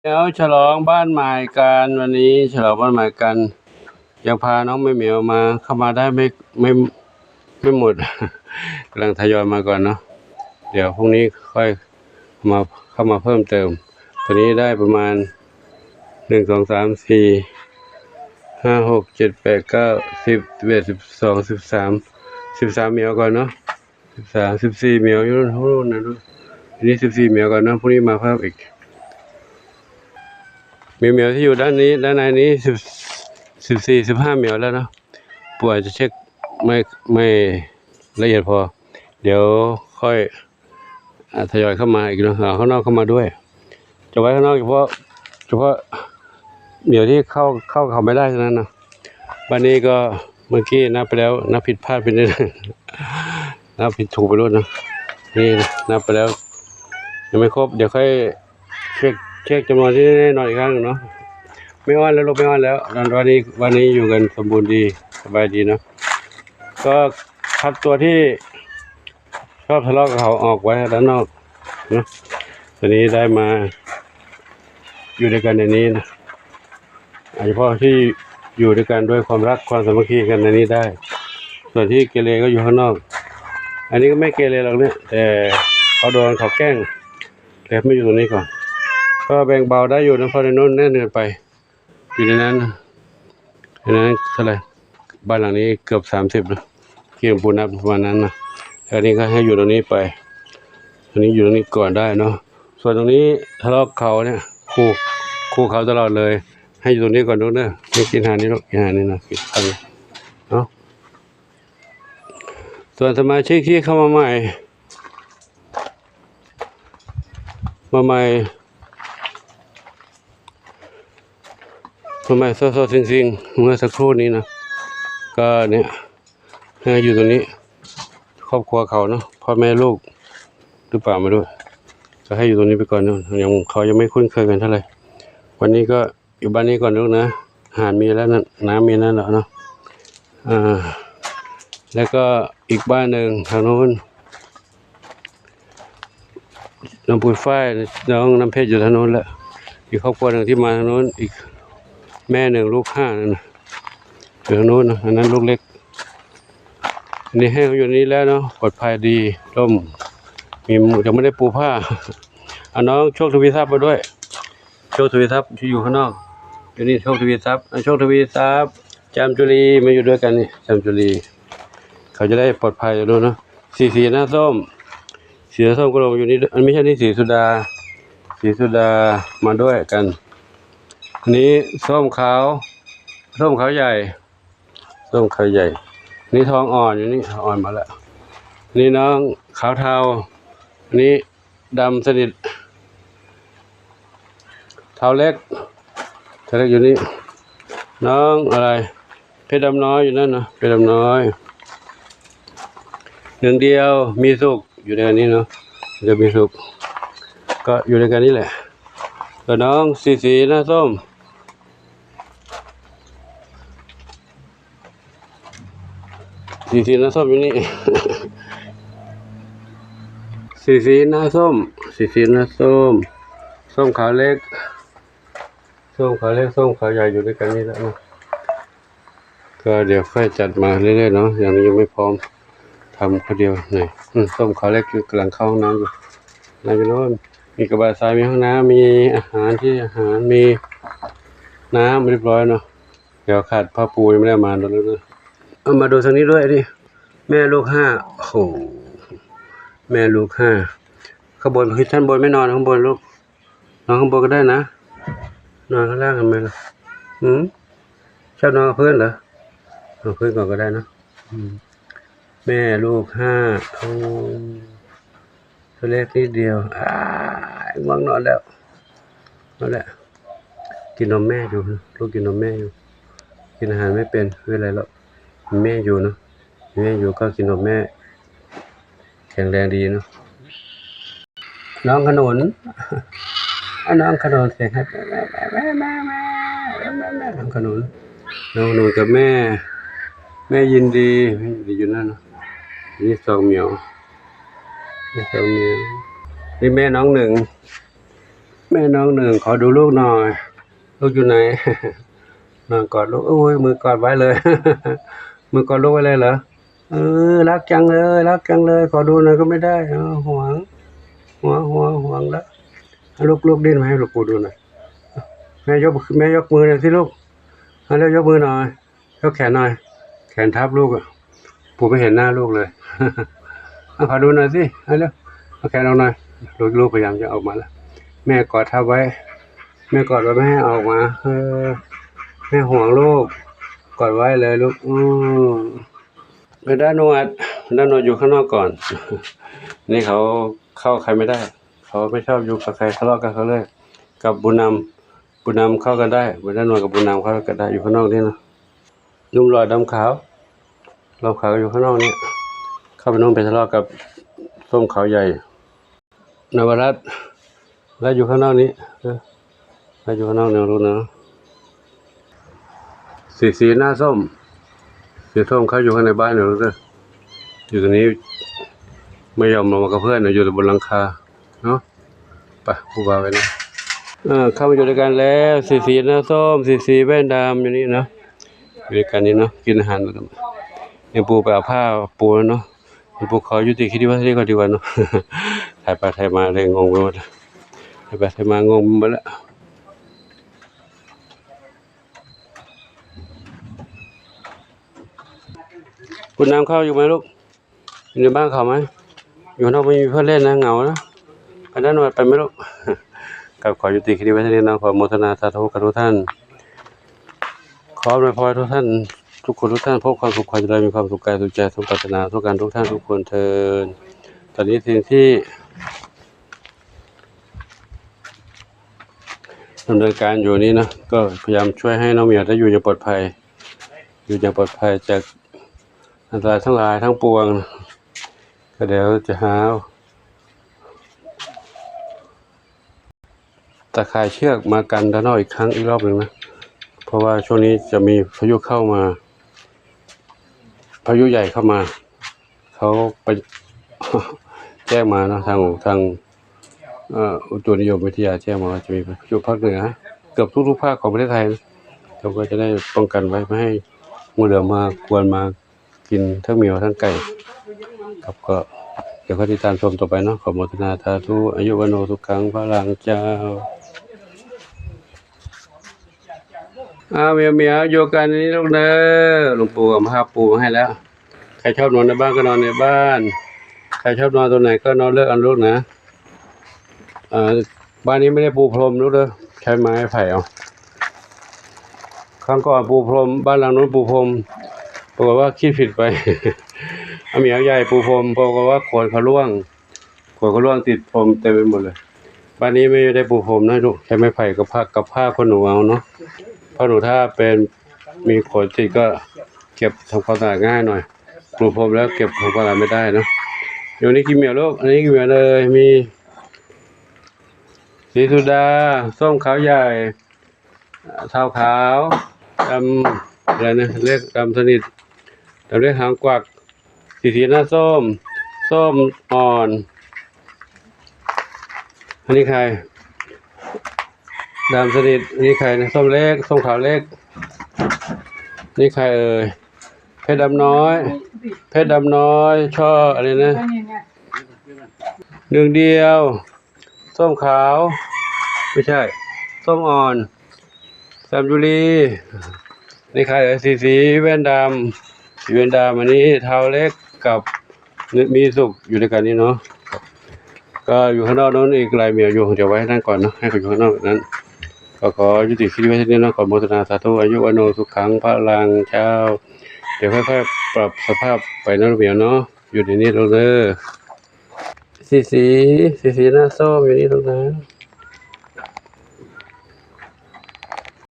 ແລ້ວ ສະຫຼອງບ້ານໝາຍກັນ ວັນນີ້ສະຫຼອງບ້ານໝາຍກັນ ຢາກພານ້ອງແມ່ໝຽວມາ ເຂົ້າມາໄດ້ໄໝ ໄໝ ໄໝ ໝົດ ກຳລັງທະຍອຍມາກ່ອນເນາະ ດຽວພລຸ່ງນີ້ຄ່ອຍມາ ເຂົ້າມາເພີ່ມເຕີມ. ຕອນນີ້ໄດ້ປະມານ ໜຶ່ງ ສອງ ສາມ ສີ່ ຫ້າ ຫົກ ເຈັດ ແປດ ເກົ້າ ສິບ ສິບເອັດ ສິບສອງ ສິບສາມ ສິບສາມໝຽວກ່ອນເນາະ. ສິບສາມ ສິບສີ່ໝຽວຢູ່ໂນ່ນ ໂອ້ ນັ້ນ ນີ້ສິບສີ່ໝຽວກ່ອນເນາະ ພວກນີ້ມາເພີ່ມອີກ ໝຽວໆທີ່ຢູ່ດ້ານນີ້ ດ້ານໃນນີ້ ສິບ ສິບສີ່ ສິບຫ້າໝຽວແລ້ວເນາະ. ປູອາດຈະເຊັກໄໝ ໄໝລະອຽດພໍ ດຽວຄ່ອຍ ອາ ທະຍອຍເຂົ້າມາອີກເນາະ ເອົາຂ້າງນອກເຂົ້າມາດ້ວຍ ຈະໄວ້ຂ້າງນອກສະເພາະ ສະເພາະໝຽວທີ່ເຂົ້າ ເຂົ້າ ເຂົ້າໄມ່ໄດ້ເທົ່ານັ້ນເນາະ. ບັດນີ້ກໍເມື່ອກີ້ນັບໄປແລ້ວ ນັບຜິດພາດໄປນິດ ນັບຜິດຖືກໄປໂລດເນາະ. ນີ້ນັບໄປແລ້ວ ຍັງໄມ່ຄົບ ດຽວຄ່ອຍເຊັກ ເຊັກຈຳນວນທີ່ແນ່ນອນອີກຄັ້ງໜຶ່ງເນາະ. ແມ່ອອນແລ້ວ ລູກແມ່ອອນແລ້ວ ວັນນີ້ ວັນນີ້ຢູ່ກັນສົມບູນດີ ສະບາຍດີເນາະ. ກໍຄັດຕົວທີ່ ຊອບທະເລາະກັບເຂົາອອກໄວ້ດ້ານນອກເນາະ. ຕອນນີ້ໄດ້ມາຢູ່ດ້ວຍກັນໃນນີ້ນະ ໂດຍສະເພາະທີ່ຢູ່ດ້ວຍກັນດ້ວຍຄວາມຮັກຄວາມສາມັກຄີກັນໃນນີ້ໄດ້. ສ່ວນທີ່ເກເລກໍຢູ່ຂ້າງນອກ. ອັນນີ້ກໍໄມ່ເກເລດອກເນຍ ແຕ່ເຂົາໂດນເຂົາແກ້ງ ແຕ່ມາຢູ່ຕົງນີ້ກ່ອນ ກໍແບ່ງເບົາໄດ້ຢູ່ນະ ເພາະໃນໂນ້ນແໜ້ນເກີນໄປ. ຢູ່ໃນນັ້ນ ໃນນັ້ນເທົ່າໃດ? ບ້ານຫຼັງນີ້ເກືອບສາມສິບນະ ທີ່ປູນັບປະມານນັ້ນນະ. ແລ້ວນີ້ກໍໃຫ້ຢູ່ຕົງນີ້ໄປ ຕົງນີ້ຢູ່ຕົງນີ້ກ່ອນໄດ້ເນາະ. ສ່ວນຕົງນີ້ທະເລາະເຂົາເນຍ ຂູ່ ຂູ່ເຂົາຕະຫຼອດເລີຍ ໃຫ້ຢູ່ຕົງນີ້ກ່ອນລູກເດີ. ນີ້ກິນອາຫານນີ້ລູກ ກິນອາຫານນີ້ນະ ກິນຂ້າວເນາະ. ສ່ວນສະມາຊິກທີ່ເຂົ້າມາໃໝ່ ມາໃໝ່ ມາໃໝ່ ໂຊໆຊິງໆ ເມື່ອສັກຄรู่ນີ້ນະ ກໍເນຍ ໃຫ້ຢູ່ຕົງນີ້ ຄອບຄົວເຂົາເນາະ ພໍ່ແມ່ລູກ ຫຼືເປົ່າ ໄມ່ຮູ້ ກໍໃຫ້ຢູ່ຕົງນີ້ໄປກ່ອນເນາະ ຍັງ ເຂົາຍັງໄມ່ຄຸ້ນເຄີຍກັນເທົ່າໃດ. ວັນນີ້ກໍ ຢູ່ບ້ານນີ້ກ່ອນລູກນະ ອາຫານມີແລ້ວນັ້ນ ນ້ຳມີນັ້ນແລ້ວເນາະ. ອ່າ ແລ້ວກໍອີກບ້ານໜຶ່ງທາງໂນ້ນ ນ້ອງປຸ້ຍຝ້າຍ ນ້ອງນ້ຳເພັດຢູ່ທາງໂນ້ນແຫຼະ ອີກຄອບຄົວໜຶ່ງທີ່ມາທາງໂນ້ນ ອີກແມ່ໜຶ່ງ ລູກຫ້ານັ້ນນະ ຢູ່ທາງໂນ້ນນະ ອັນນັ້ນລູກເລັກ. ອັນນີ້ໃຫ້ເຂົາຢູ່ນີ້ແລ້ວເນາະ ປອດໄພດີ ລົມ ມີ ຍັງບໍ່ໄດ້ປູຜ້າ. ເອົານ້ອງໂຊກທະວີຊັບມາດ້ວຍ ໂຊກທະວີຊັບທີ່ຢູ່ຂ້າງນອກ ຢູ່ນີ້ໂຊກທະວີຊັບ ໂຊກທະວີຊັບ ຈາມຈຸລີ ມາຢູ່ດ້ວຍກັນນີ້ ຈາມຈຸລີ ເຂົາຈະໄດ້ປອດໄພໂດຍເນາະ. ສີສີໜ້າສົ້ມ ສີໜ້າສົ້ມກໍລົງຢູ່ນີ້ ອັນ ໄມ່ໃຊ່ນີ້ ສີສຸດາ ສີສຸດາມາດ້ວຍກັນ. ອັນນີ້ສົ້ມຂາວ ສົ້ມຂາວໃຫຍ່ ສົ້ມຂາວໃຫຍ່ ນີ້ທອງອ່ອນຢູ່ນີ້ ອ່ອນມາແລ້ວ. ນີ້ນ້ອງຂາວເທົາ ອັນນີ້ ດຳສະໜິດ ເທົາເລັກ ເທົາເລັກຢູ່ນີ້ ນ້ອງອະໄລ ເພັດດຳນ້ອຍຢູ່ນັ້ນນະ ເພັດດຳນ້ອຍ ໜຶ່ງດຽວມີສຸກ ຢູ່ໃນອັນນີ້ເນາະ ດຽວມີສຸກ ກໍຢູ່ໃນກັນນີ້ແຫຼະ. ກໍນ້ອງສີສີໜ້າສົ້ມ ສີສີໜ້າສົ້ມຢູ່ນີ້ ສີສີໜ້າສົ້ມ ສີສີໜ້າສົ້ມ ສົ້ມຂາວເລັກ ສົ້ມຂາວເລັກ ສົ້ມຂາວໃຫຍ່ຢູ່ດ້ວຍກັນນີ້ແຫຼະເນາະ. ກໍດຽວຄ່ອຍຈັດມາເລື້ອຍໆເນາະ ຍັງ ຍັງໄມ່ພ້ອມທຳຄົນດຽວນີ້. ອືມ ສົ້ມຂາວເລັກຢູ່ກຳລັງເຂົ້າຫ້ອງນ້ຳຢູ່ ນ້ຳຢູ່ໂນ້ນ ມີກະບະຊາຍ ມີຫ້ອງນ້ຳ ມີອາຫານທີ່ອາຫານ ມີນ້ຳຮຽບຮ້ອຍເນາະ. ດຽວຂາດຜ້າປູຍັງບໍ່ໄດ້ເອົາມາເນາະ ເອົາມາດູທາງນີ້ດ້ວຍນີ້ ແມ່ລູກຫ້າ ໂອ້ໂຫ ແມ່ລູກຫ້າ ຂ້າງບົນ ຂຶ້ນຊັ້ນບົນ ແມ່ນອນຂ້າງບົນລູກ ນອນຂ້າງບົນກໍໄດ້ນະ ນອນຂ້າງລ່າງທຳໄມລະ? ຫືມ ເຈົ້ານອນກັບພື້ນເຫຼື? ນອນພື້ນກ່ອນກໍໄດ້ເນາະ ອືມ ແມ່ລູກຫ້າ ໂອ້ ຕົວເລັກນິດດຽວ ອ້າຍ ງ່ວງນອນແລ້ວ ນັ້ນແຫຼະ ກິນນົມແມ່ຢູ່ ລູກກິນນົມແມ່ຢູ່ ກິນອາຫານໄມ່ເປັນ ຄືອະໄລເນາະ ແມ່ຢູ່ເນາະ ແມ່ຢູ່ກໍກິນນົມແມ່ ແຂງແຮງດີເນາະ. ນ້ອງຂະໜູນ ອາ ນ້ອງຂະໜູນ ສຽງໃຫ້ ນ້ອງຂະໜູນ ນ້ອງຂະໜູນກັບແມ່ ແມ່ຍິນດີ ແມ່ຍິນດີຢູ່ນັ້ນເນາະ. ນີ້ສອງໝຽວ ນີ້ສອງໝຽວ ນີ້ແມ່ນ້ອງໜຶ່ງ. ແມ່ນ້ອງໜຶ່ງ ຂໍດູລູກໜ່ອຍ ລູກຢູ່ໄຫນ? ນອນກອດລູກ ໂອ້ຍ ມືກອດໄວ້ເລີຍ ມືກອດລູກໄວ້ເລີຍເຫຼື? ເອີ ຮັກຈັງເລີຍ ຮັກຈັງເລີຍ ຂໍດູໜ່ອຍກໍໄມ່ໄດ້ ເອີ ຫວງ ຫວງ ຫວງ ຫວງລະ ໃຫ້ລູກ ລູກດີ້ນມາໃຫ້ປູ່ດູໜ່ອຍ ແມ່ຍົກ ແມ່ຍົກມືໜ່ອຍຊິລູກ ເອົາເລັວ ຍົກມືໜ່ອຍ ຍົກແຂນໜ່ອຍ ແຂນທັບລູກ ປູ່ໄມ່ເຫັນໜ້າລູກເລີຍ ເອົາ ຂໍດູໜ່ອຍຊິ ເອົາເລັວ ເອົາແຂນອອກໜ່ອຍ ລູກ ລູກພະຍາຍາມຈະອອກມາລະ ແມ່ກອດທັບໄວ້ ແມ່ກອດໄວ້ໄມ່ໃຫ້ອອກມາ ເອີ ແມ່ຫວງລູກ ກອດໄວ້ເລີຍລູກ ອືມ ແພນດ້ານວດ ແພນດ້ານວດຢູ່ຂ້າງນອກກ່ອນ ນີ້ເຂົາເຂົ້າໃຄໄມ່ໄດ້ ເຂົາໄມ່ຊອບຢູ່ກັບໃຄ ທະເລາະກັນເຂົາເລີຍ ກັບບຸນນຳ ບຸນນຳເຂົ້າກັນໄດ້ ແພນດ້ານວດກັບບຸນນຳເຂົ້າກັນໄດ້ ຢູ່ຂ້າງນອກນີ້ນະ ນຸ່ມຫຼ້ອຍດຳຂາວ ດຳຂາວກໍຢູ່ຂ້າງນອກນີ້ ເຂົ້າໄປນຸ່ມໄປທະເລາະກັບສົ້ມຂາວໃຫຍ່ ນະວະລັດ ລັດຢູ່ຂ້າງນອກນີ້ ເອີ ລັດຢູ່ຂ້າງນອກນີ້ລູກເນາະ ສີສີໜ້າສົ້ມ ສີສົ້ມເຂົາຢູ່ຂ້າງໃນບ້ານຢູ່ລູກເດີ ຢູ່ຕົງນີ້ໄມ່ຍອມລົງມາກັບເພື່ອນ ຢູ່ແຕ່ບົນຫຼັງຄາເນາະ ໄປ ຜູ້ບ່າວໄປນະ ເອີ ເຂົ້າມາຢູ່ດ້ວຍກັນແລ້ວ ສີສີໜ້າສົ້ມ ສີສີແວ່ນດຳຢູ່ນີ້ເນາະ ຢູ່ດ້ວຍກັນນີ້ເນາະ ກິນອາຫານ ດຽວປູ່ໄປເອົາຜ້າປູເນາະ ດຽວປູ່ຂໍຍຸຕິຄລິບໄວ້ເທົ່ານີ້ກ່ອນດີກວ່າເນາະ ຖ່າຍໄປຖ່າຍມາເລີຍງົງໄປໝົດ ຖ່າຍໄປຖ່າຍມາງົງໄປໝົດແລ້ວ ບຸນນຳເຂົ້າຢູ່ໄໝລູກ? ຢູ່ໃນບ້ານເຂົາໄໝ? ຢູ່ນອກບໍ່ມີເພື່ອນຫຼິ້ນນະ ເຫງົານະ ໄປນັ້ນ ໄປໄໝລູກ? ກໍຂໍຍຸຕິຄລິບໄວ້ເທົ່ານີ້ເນາະ ຂໍອະໂມທະນາສາທຸກັບທຸກທ່ານ ຂໍອຳນວຍພອນໃຫ້ທຸກທ່ານ ທຸກຄົນທຸກທ່ານ ພົບຄວາມສຸກຄວາມຈະເລີນ ມີຄວາມສຸກກາຍສຸກໃຈ ສົມປາດຖະໜາ ທຸກການທຸກທ່ານທຸກຄົນເທີ້ນ ຕອນນີ້ສິ່ງທີ່ ດຳເນີນການຢູ່ນີ້ເນາະ ກໍພະຍາຍາມຊ່ວຍໃຫ້ນ້ອງໝຽວໄດ້ຢູ່ຢ່າງປອດໄພ ຢູ່ຢ່າງປອດໄພຈາກອັນຕະລາຍທັງຫຼາຍທັງປວງ ກໍດຽວຈະຫາຕາຂ່າຍເຊືອກມາກັນດ້ານນອກອີກຄັ້ງ ອີກລອບໜຶ່ງນະ ເພາະວ່າຊ່ວງນີ້ຈະມີພາຍຸເຂົ້າມາ ພາຍຸໃຫຍ່ເຂົ້າມາ ເຂົາໄປແຈ້ງມາເນາະ ທາງ ທາງ ເອີ ອຸຕຸນິຍົມວິທະຍາແຈ້ງມາວ່າຈະມີພາຍຸພາກເໜືອ ເກືອບທຸກໆພາກຂອງປະເທດໄທ ເຂົາກໍຈະໄດ້ປ້ອງກັນໄວ້ ບໍ່ໃຫ້ງູເຫຼືອມາກວນມາກິນທັງໝີວທັງໄກ່ ຄັບ ກໍດຽວກໍຕິດຕາມຊົມຕໍ່ໄປເນາະ ຂໍໂມທະນາສາທຸ ອາຍຸວັນໂນສຸຂັງພະລັງ ເຈົ້າ. ອ້າວ ໝຽວໆ ຢູ່ກັນນີ້ລູກເດີ ຫຼວງປູ່ເອົາຜ້າປູມາໃຫ້ແລ້ວ ໃຄຊອບນອນໃນບ້ານກໍນອນໃນບ້ານ ໃຄຊອບນອນຕົງໄຫນກໍນອນເລືອກເອົາລູກນະ ເອີ ບ້ານນີ້ໄມ່ໄດ້ປູພົມລູກເດີ ໃຊ້ໄມ້ໄຜ່ເອົາ ຄັ້ງກ່ອນປູພົມ ບ້ານຫຼັງໂນ້ນປູພົມ ປາກົດວ່າຄິດຜິດໄປ ອາໝຽວໃຫຍ່ປູພົມ ປາກົດວ່າຂົນເຂົາລ່ວງ ຂົນກໍລ່ວງຕິດພົມເຕັມໄປໝົດເລີຍ ບ້ານນີ້ແມ່ນໄດ້ປູພົມນະລູກ ໃຊ້ໄມ້ໄຜ່ກັບຜ້າ ກັບຜ້າຂນໜູເອົາເນາະ ຜ້າຂນໜູຖ້າເປັນມີຂົນຕິດກໍເກັບທຳຄວາມສະອາດງ່າຍໜ້ອຍ ປູພົມແລ້ວເກັບທຳຄວາມສະອາດໄມ່ໄດ້ເນາະ ຢູ່ນີ້ກິນໝຽວລູກ ອັນນີ້ກິນໝຽວເລີຍ ມີສີສຸດາ ສົ້ມຂາວໃຫຍ່ ເທົາຂາວ ດຳ ອະໄລນະ ເລັກ ດຳສະໜິດ ດຳເລັກຫາງກວັກ ສີ ສີໜ້າສົ້ມ ສົ້ມອ່ອນ ອັນນີ້ໃຄ ດຳສະໜິດ ອັນນີ້ໃຄນະ ສົ້ມເລັກ ສົ້ມຂາວເລັກ ນີ້ໃຄເອີຍ ເພັດດຳນ້ອຍ ເພັດດຳນ້ອຍ ຊ່ອ ອັນນີ້ນະ ໜຶ່ງດຽວ ສົ້ມຂາວ ບໍ່ໃຊ່ ສົ້ມອ່ອນ ແຊມຢູຣີ ນີ້ຂາຍເອີຍ ສີ ສີແວ່ນດຳ ສີແວ່ນດຳ ອັນນີ້ເທົາເລັກກັບມີສຸກຢູ່ດ້ວຍກັນນີ້ເນາະ ກໍຢູ່ຂ້າງນອກນັ້ນອີກຫຼາຍໝຽວຢູ່ ດຽວໄວ້ນັ້ນກ່ອນເນາະ ໃຫ້ເຂົາຢູ່ຂ້າງນອກນັ້ນ ກໍຂໍຍຸຕິຄລິບໄວ້ເທົ່ານີ້ເນາະ ຂໍໂມທະນາສາທຸ ອາຍຸວັນໂນສຸຂັງພະລັງ ເຈົ້າ ດຽວຄ່ອຍໆປັບສະພາບໄປເນາະ ໝຽວເນາະ ຢູ່ໃນນີ້ເດີ ສີ ສີ ສີ ສີໜ້າສົ້ມ ຢູ່ນີ້ລູກນະ